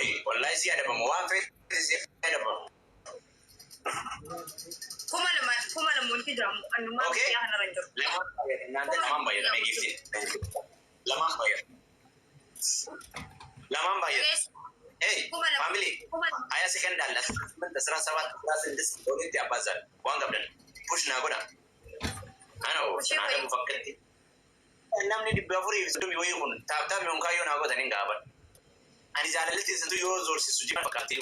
Qoy wallahi si adabamu waan feete si adabamu. 2000 2000 wanti jira annumaa Okay. biyya kanarra hin jiru. Lamaan baay'ata. Naanta lamaan baay'ata mee giftiin. Lamaan baay'ata. Lamaan baay'ata. Dhageesse? Hey, 2000 family. 2000 ሀያ ሰከንድ አለ። 18፣ 17፣ 16 በሁለት ያባዛል። waan qabdan push naa godha. Ana Pushii naa wayi. dhabu fakkatti. Namni 430 wayii kun tap tap yookaan yoo naa godhan hin gaaban. Ani jaalalli isintu yoo zoorsisu jibba fakkaatti.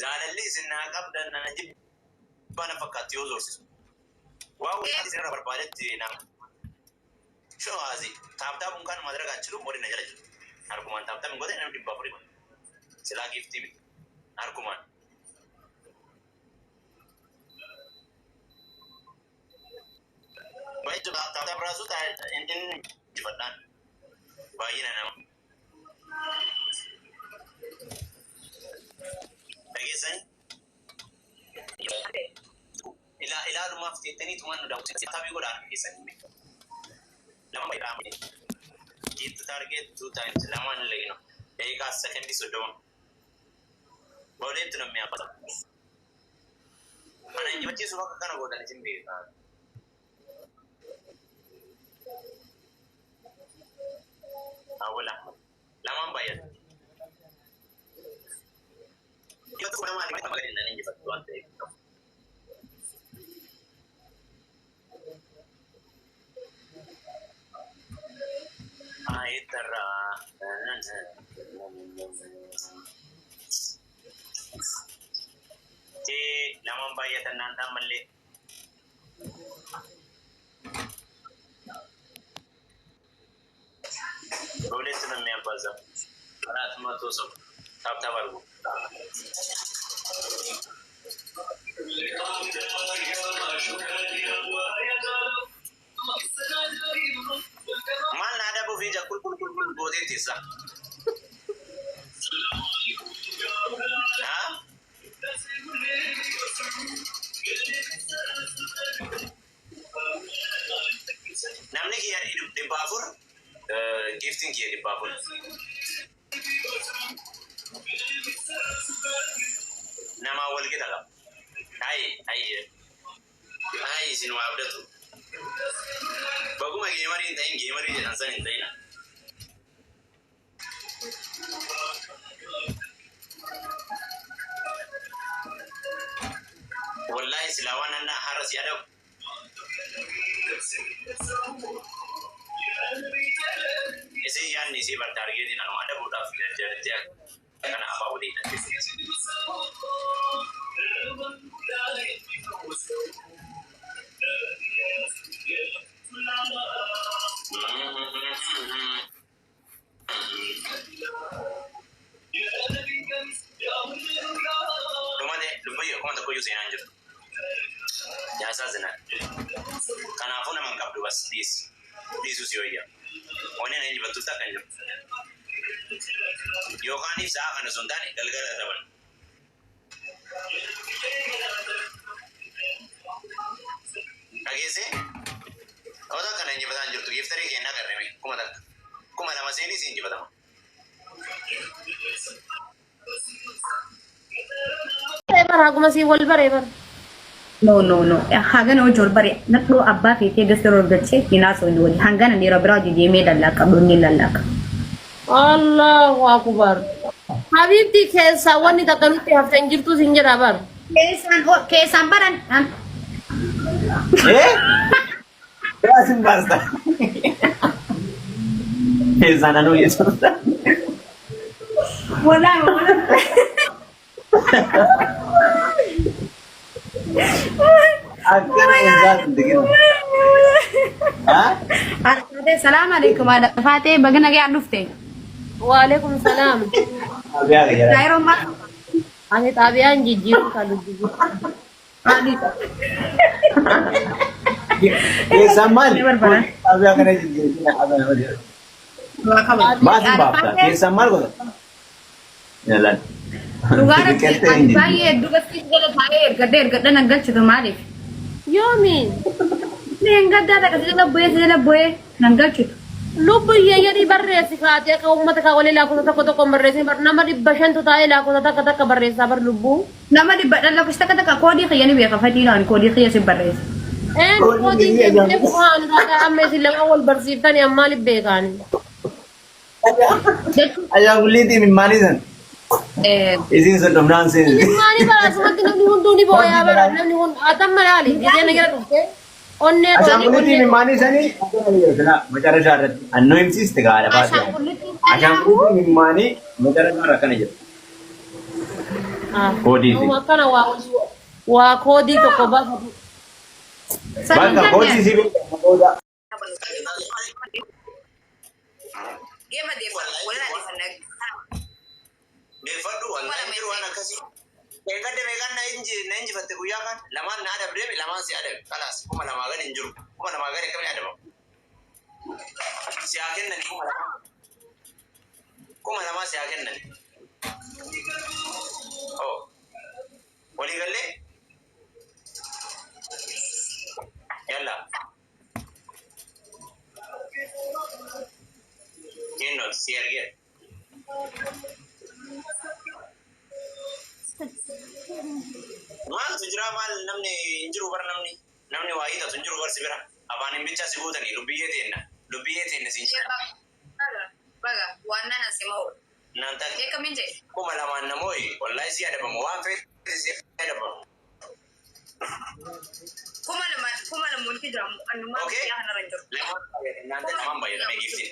Jaalalli isin naa qabdan na jibba na fakkaatti yoo zoorsisu. Waa wayii isin irra barbaadetti naa. Shoo haasi tap tap unkaan ማድረግ አችሉም ወደ ነገር harkumaan tap tap hin godhe namni 400 kun silaa giiftii miti harkumaan. Baay'ee tap tap ራሱ injifadhaan baay'ina nama. Dhageessanii ilaalumaaf jettanii tumaan nu daawwatu. Tapii godhaan keessanii. Lama baay'ee Hit target two times lamaan illee ነው። ደቂቃ ሰከንድ 30 በሁለት ነው የሚያባዛው። Ana injifachiisuuf akka kana gootan isin beekaa. Awwal Ahmad. Lamaan baay'atu. Yoo tokko nama lama gadi nan injifattu waan ta'eef. Ayitarraa. Tee lamaan baay'atan naan ta'an mallee. በሁለት ነው የሚያባዛው። 400 ሰው tap tap አድርጉ። Maal na adabuuf ija qulqulqulqul gootee teessa? Haa? Namni kiyya 400, giftiin kiyya 400. Namaa wal qixa qaba. Hayi hayi hayi isin waa abdatu. Baguma gamerii hin ta'in, gamerii jedhan san hin ta'ina. Wallahi silaa waan anna har'a si adabu. Isin yaadni isii bar targetiin anuma adabuudhaaf jarjartee kana afaa walii hidhatte. Dhumate lubbayyo 1000 iyyuu seenaa hin jirtu. Yaasaa zinaa. Kanaafuu nama hin qabdu bas dhiisi. Dhiisuu si wayya. Wanni na injifattuuf takka hin jiru. Yookaan sa'a kana osoo hin taane galgala taphan. Dhageessee? Tapha kana injifataa hin jirtu. Giftarii kennaa garreeme 1000. 2000 seenii si injifatama. Bara akkuma si wal baree bara. No, no, no. Hagana hojii ol bare nadhoo abbaa feetee gasti ol galchee hin haasofne wali. Hangana dhiira biraa hojii deemee lallaaqa dhonni lallaaqa. Allahu akbar. Habibti keessaa wanni takka nutti hafte hin jirtu sin jedha bar. Keessaan baran. Eh? Yaasin baasta. Keessaan anuu yesuusta. Walaa. Akkana hin zaatu digina. Ha? Faatee, salaam alaikum, haadha Faatee, baga nagaan dhufte. Waalaikum salaam. Abiyaa jira. Zaayiroon maal? Ani xaabiyaan jijjiiruu kan jijjiiru. Keessaan maali? Ni barbaada. Abiyaa kana jijjiiruu. Maatiin baafta. Keessaan maal godha? Yalan. Dhugaa rabbi Biqiltee ani hin jijjiiru. baay'ee hedduu gastii jala taa'ee ergadhee ergadhee nan galchitu maaliif? Yoomi? Ni hin gaddaa takka si jala bu'ee si jala bu'ee nan galchitu. Lubbu hiyyeeyyanii barreessi kaatee akka uummata kaa walii lakkoofsa tokko tokko barreessi bar nama 500 taa'ee lakkoofsa takka takka barreessaa bar lubbuu. Nama dhibba dhan lakkoofsa takka takka koodii kiyya ni beeka fatiin ani koodii kiyya si barreessa. Een koodii kee beeku haan taata amma isin lamaan wal barsiiftani amma maaliif beekaani? Jechuun Ashaangulliitii mimmaanii san. Isiin sun dhumnaan seensi. Mimmaanii bara asumatti namni hunduu ni booyaa bara namni hunduu atamma laali gisee na jala dhufte onnee tooni Ashaangulliitii onnee mimmaanii sanii macarashaa irratti annoo himsiiste gaadha baatee. ashaangulliitiin Ashaangulliitii mimmaanii macarashaa irra akkana jedhu. Koodii Nama akkana waa waa koodii tokko baafatu. saniin Bakka jenne koodii si beekama booda. Geema deeffadhu. Walirraa deeffannaa. Deeffadhu wallahi hin jiru waan akkasii. Eeggadde meeqaan na injifatte guyyaa kan lamaan na adabdeemi lamaan si adabe kalaas 2000 gadi hin jiru 2000 gadi akkamiin adabamu si haa kennani 2000 2000 si haa kennani oh walii gallee yalla Kinnot si ergeera. Maaltu jira maal namni hin jiru bar namni namni waa hiixatu hin jiru bar si bira afaan hin bichaa si guutanii lubbiyyee teenna lubbiyyee teenna siin jedha. Baga baga waan nan asi ma'u. Naan taate Eekamiin jedhe. 2000 namooyi wallahi si adabamu waan feete si adabamu. 2000 2000 wanti jira annumaa Okay. biyya kanarra hin jiru. Lamaan baay'ata naan taate lamaan baay'ata mee giiftiin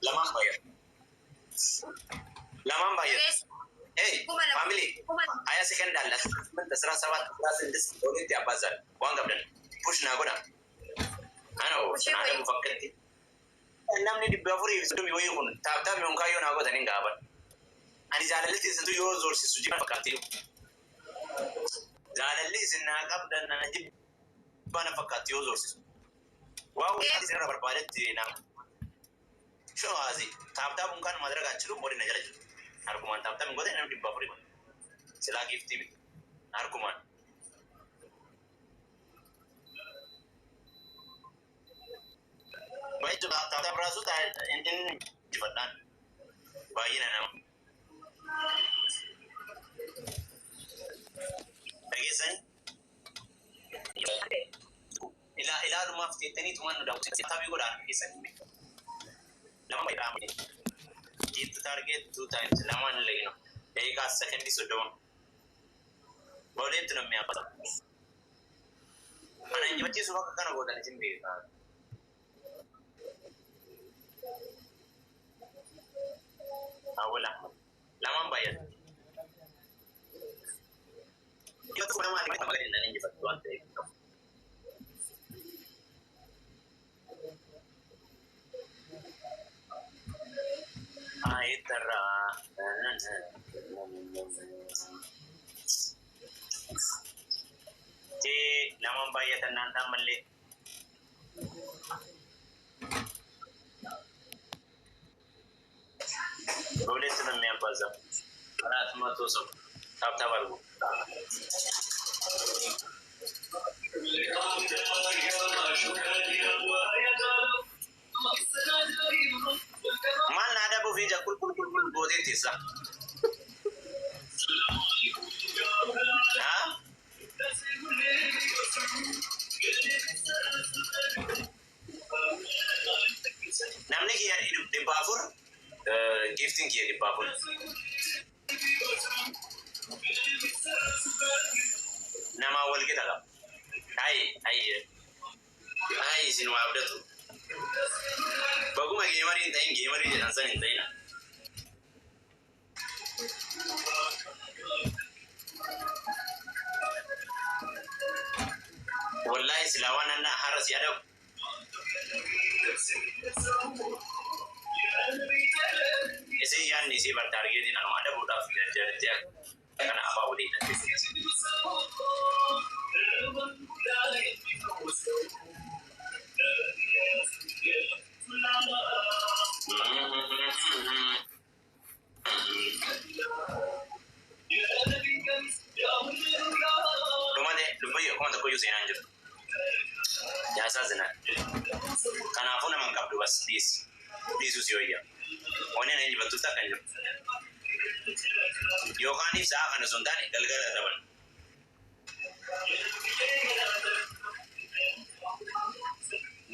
lamaan baay'ata lamaan baay'ata. Keessa Hey, 2000 family, 2000 ሀያ ሰከንድ አለ። 18 17 16 በሁለት ያባዛል። ዋን ገብደን ፑሽ ና ጎዳ አኖ Pushee ናደሙ wayi. ፈከቲ namni 430 wayii kun taaptaap yookaan yoo naa godhan hin gaaban. Ani jaalalli isintu yoo zoorsisu jibba fakkaatti. Jaalalli isin naa qabdan na jibba na fakkaatti yoo zoorsisu. Waa wayii isin irra barbaadetti naa. Shoo haasi taaptaapuun kan madaraka achiru moodi na jala jiru. Harkumaan taaptaap hin godhan namni 400 kun. Silaa giiftii miti. Harkumaan. Baay'ee taaptaap raasuu inni injifadhaan. Baay'ina nama. Dhageessanii? Ilaalumaaf jettanii tumaan nu daawwatu. Taphii godhaan keessanii. Lama baay'ee Get target two times lamaan illee ነው። ደቂቃ ሰከንድ 30 በሁለት ነው የሚያባዛው። Ana injifachiisuuf akka kana gootan isin beekaa. Awwala lamaan baay'ata. Yoo tokko lamaan lama gadi nan injifattu waan ta'eef. Ayitarraa. Tee lamaan baay'atan naan ta'an mallee. በሁለት ነው የሚያባዛው። 400 ሰው ታብታብ አድርጉ። Maal na adabuuf ija qulqulqulqul gootee teessa. Haa? Namni kiyya 400 giiftiin kiyya 400. Namaa wal qixa qaba. Ayi ayi ayi isin waa abdatu. Baguma geemarii hin ta'in geemarii jedhan san hin ta'ina. Wallahi silaa waan anna har'a si adabu. Isin yaadni isii bar taargeetiin anuma adabuudhaaf jarjartee kana afaa walii hidhatte. Dhumate lubbuyyee 1000 iyyuu seenaa hin jirtu. Yaasaa zinaa. Kanaafuu nama hin qabdu bas dhiisi. Yookaan ibsaa kana osoo hin taane galgala taphanna.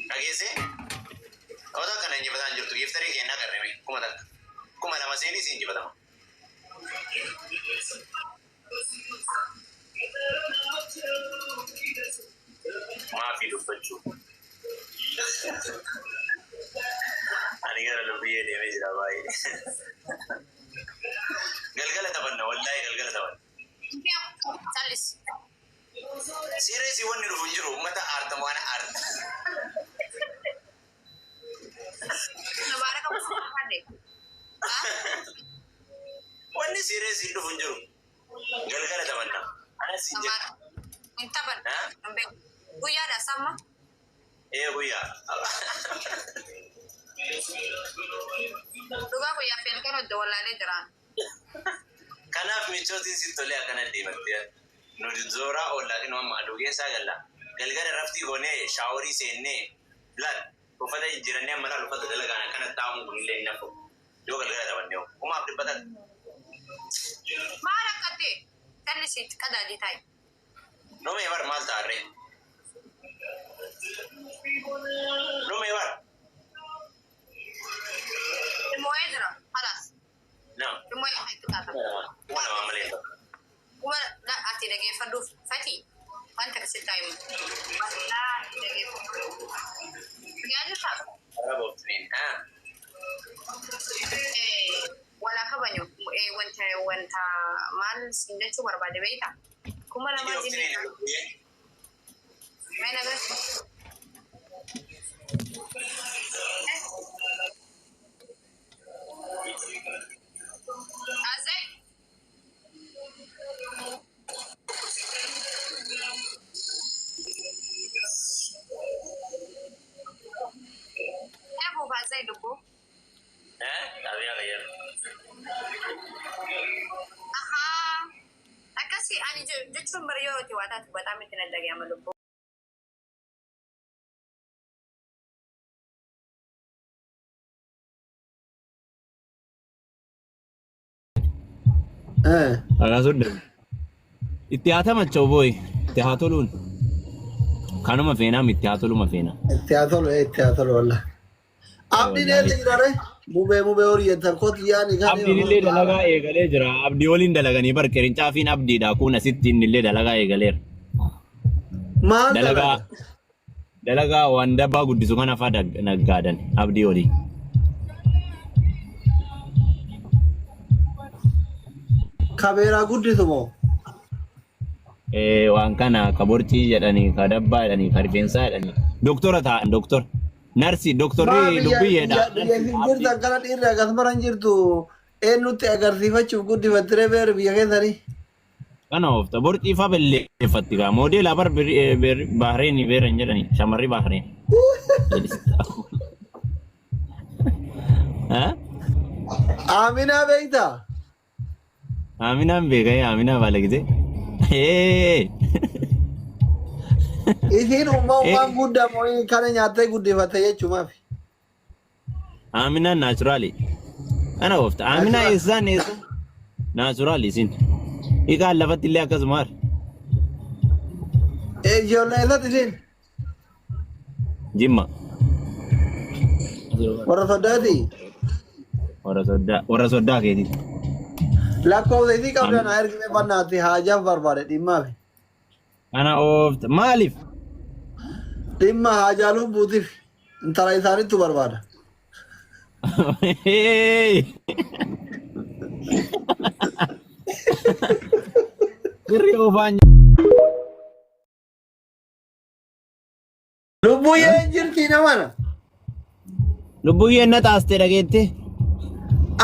Dhageessee? Taphataa kana injifataa hin jirtu. Giiftarii kennaa garreeme 1000. 2000 seenii si injifatama. Maafi dubbachuu. Ani gara lubbiyyee deemee jira baay'ee. Galgala taphanna wallaahi galgala taphanna. Callis. Siireesii wanni dhufu hin jiru uummata aartamu ana aarta. Mubaaraka barbaade. Wanni siireesii dhufu hin jiru. Galgala taphanna. Anas hin jiru. Hin taphan. Hin beeku. Guyyaadha samma. Ee guyyaa. Dhugaa guyyaa feelkan hojii wallaalee jiraan. Kanaaf michootiin si tolee akkana deemattee nuti zooraa oollaa inni amma aduu keessaa galla. Galgala raftii goonee shaaworii seennee laal uffata jijjiirannee amma laal uffata dalagaan akkana taa'uun kunillee hin nafu. Yoo galgala taphannee hoo 1300. Maal akkatti? Callisii qadaadii taa'i. Dhumee bar maal taarree? Dhumee bar. Moo'ee jira. Halaas. Nam. Moo'ee itti qaata. 2000 malee hin ta'u. Kuma ati dhageeffadhuuf fati wanta akkasitti taa'imu. Wallaahi dhageeffadhu. Guyyaa jirtaa? Araba oftiniin. Ah. Walaa kabanyu wanta wanta maal siin jechuu barbaade beektaa? 2000 Oftiniin. jinnii. Mee nagarsi? Azai. Eeguuf azai lubbuu. Eh? Xaabiyaa qayyar. Ahaa. Akkasi ani jechuun bara yeroo itti waa taatu bataam itti nadhaga'ama lubbuu. Akkasuma itti haa tamacha'u booyi itti haa toluun kanuma feenaam itti haa toluma feena. Itti haa tolu itti haa tolu wallah. Abdiin eessa jira ree? Mubee mubee horii jettan kooti yaani kan. Abdiin illee dalagaa eegalee jira. Abdii waliin dalaganii bar qirincaafiin abdiidha. Kun asitti inni illee dalagaa eegaleera. Maal Dalagaa dalaga? dalagaa waan dabbaa guddisu kana fa'aa naggaadan abdii waliin. Kabeeraa guddisu moo? Waan kana ka borcii jedhanii ka dabbaa jedhanii ka rifeensaa jedhanii doktora ta'an doktora narsi Maa doktorri biyya lubbiyyeedha. biyya biyya isin jirtan kana dhiirri akkas maran jirtu eenyutti agarsiifachuuf guddifattire beer biyya keessanii. Kana oofta borcii faa belleeffatti kaa moodeela bar Bahreen beeran jedhanii shamarri Bahreen. Aaminaa beektaa? Aaminaan beekaa Aaminaa baala gisee. Isiin uumamumaan guddaa moo kana nyaattee guddifatte jechuumaaf. Aaminaan naachuraali. Kana oofta Aaminaa Naachuraal. eessaan eessa? Naachuraali isin. Hiikaan lafatti illee akkasuma har. Ijoollee eessatti isiin? Jimma. Warra soddaati. Warra soddaa warra soddaa keeti. Lakkoofsa isii qabdan haa ergite bannaatti haajaaf barbaade dhimmaaf. Kana oofta maaliif? Dhimma haajaa lubbuutiif intala isaanittu barbaada. Sirri oofaan Lubbuyyeen jirti namana. Lubbuyyeen na xaaste dhageette.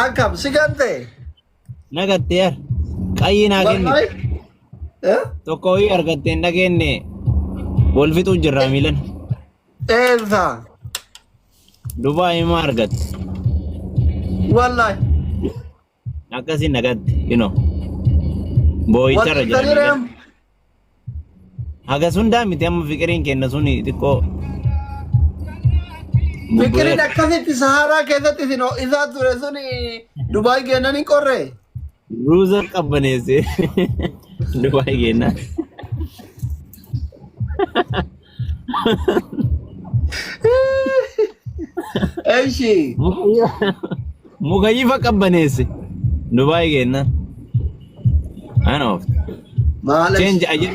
Akkam si gante. Na gatte yar. Qayyii naa kenni. Wallahi. Eh? Tokko wayii argatte hin dhageenne. Wal fixuu jirra miilan. Eessa? Dubaay himaa argatte. Wallahi. Akkasiin na gatte. You Boo'icharra jira Wal miilan. reem. Haga hundaa miti amma fiqiriin kenna suni xiqqoo. Fiqiriin akkasitti Saharaa keessatti isin ho'isaa ture sun Dubaay geennan hin qorree? Ruuza qabbaneesse. Dubaay geennaan. Eshi. Mukayyifa qabbaneesse. Dubaay geennaan. Ana oofte. Maal Change ayyee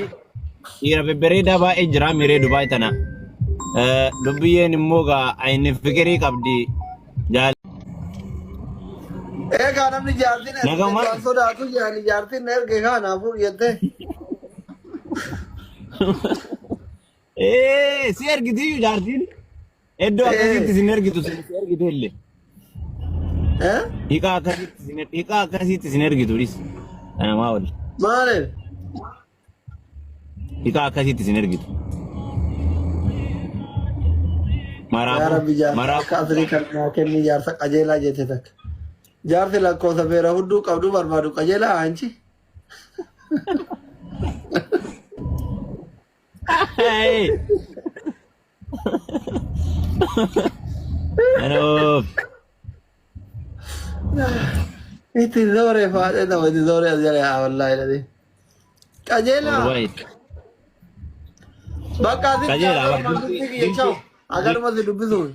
dhiira bebbereedaa baay'ee jira miree Dubaay tana. Dubbiyyeen immoo gaa ayni fiqirii qabdi. Jaal Egaa namni jaartiin erge Nagama. waan sodaatu jaali jaartiin na erge kanaafuu jettee. Ee si ergitiyyuu jaartiin. Iddoo akkasitti sin ergitu si ergite illee. Eh? Hiikaa akkasitti sin hiikaa akkasitti sin ergitu dhis. Kana maa wali. Maaliif? Hiikaa akkasitti sin ergitu. Yaa Maraafuu Rabbi jaarsa maraafuu akka asrii kan naa kenni jaarsa qajeelaa jette takka. Jaarsi lakkoofsa beera hudduu qabdu barbaadu qajeelaa hanchi. Hey. Ana Itti zooree faadhee nama itti zooree as jala yaa wallaahi dhadhi. Qajeelaa Alright. bakka asitti Qajeelaa agaruma bakka dubbisi kiyya chaawu agaruma si dubbisuun.